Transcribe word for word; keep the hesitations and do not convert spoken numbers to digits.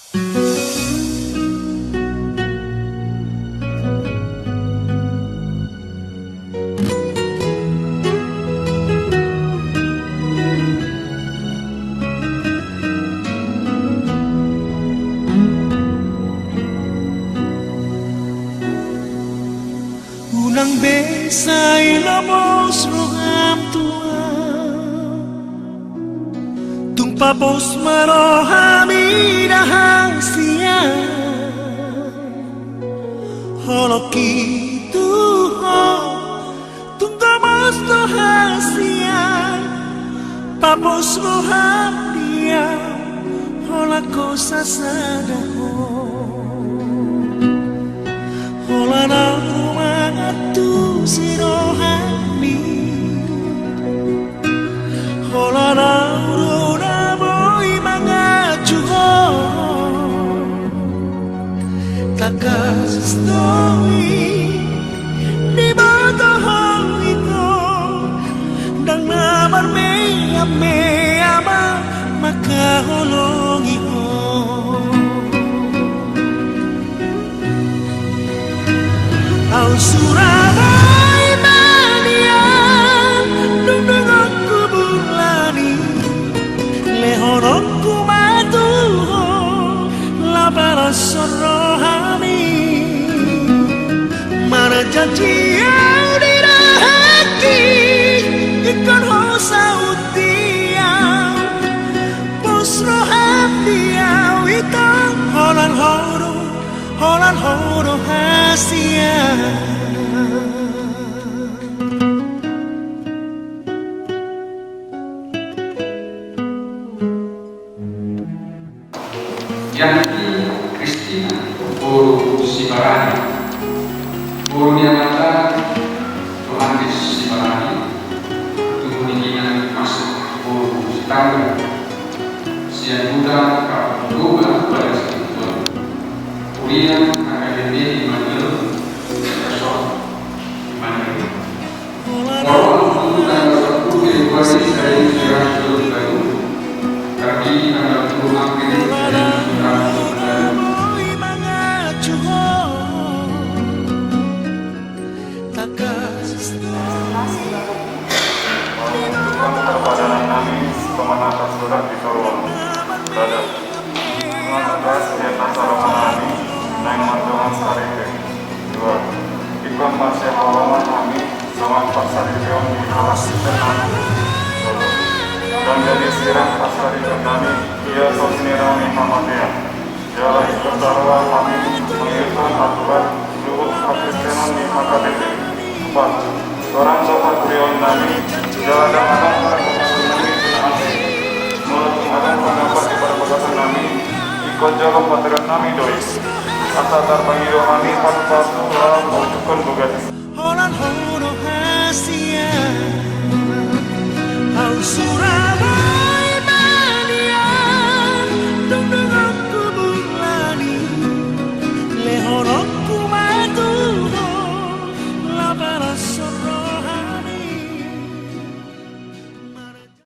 Unang be sai lomos roham tu ahu. Tung papos ma roham ida hasian. Holongki tu ho, tung gomos do hasian. Papos roham di ahu, holan ho sasada ho. Holan ahu mangantusi rohami. Holan ahu do na boi manganju ho. Tangkas do i diboto ho ito, ndang na marmeam-meam mangkaholongi ho. Ahu sura ma i manian, dung donganku bulan i, lehononku ma tu ho, lapalas rohami. Marjanji ahu di rohangki, ingkon ho saut di ahu. Pos roham di ahu ito, holan ho do, holan ho do hasian. Yanti Kristina, boru Sibarani. Boru ni amanta Johannes Sibarani, tubu ni inang Masuk, boru Sitanggang. Sian huta Kampung Goba, Badan Situan. Huria H K B P Immanuel, Resort Immanuel. Molo tanggal sampulu Februari sada ribu sembilan ratus dua puluh satu, tanggal tolu April sada ribu sembilan ratus dua puluh satu. Parpadanan nami, pamanata surat di Toruan. Sada. Nunga tugas di atas saluhutna nami, naeng mandongan saripe. Dua. Ingkon marsihol ma hami, songon parsaripeon ni halak Kristen nami. Tolu. Ndang jadi sirang parsaripeon nami, ia so sinirang ni hamatean. Jala ingkon tarua hami, mangihuthon aturan, luhut pakristenon ni H K B P. Empat. Torang do hatureon nami, jala ndang adong parpatureon nami tu na asing. Molo tung adong pandapat di parpatureon nami, ingkon jolo patureon nami do i. Asa tarpangido hami pasu-pasu laho maujukhon bagas i. Holan ho do hasian, ahu sura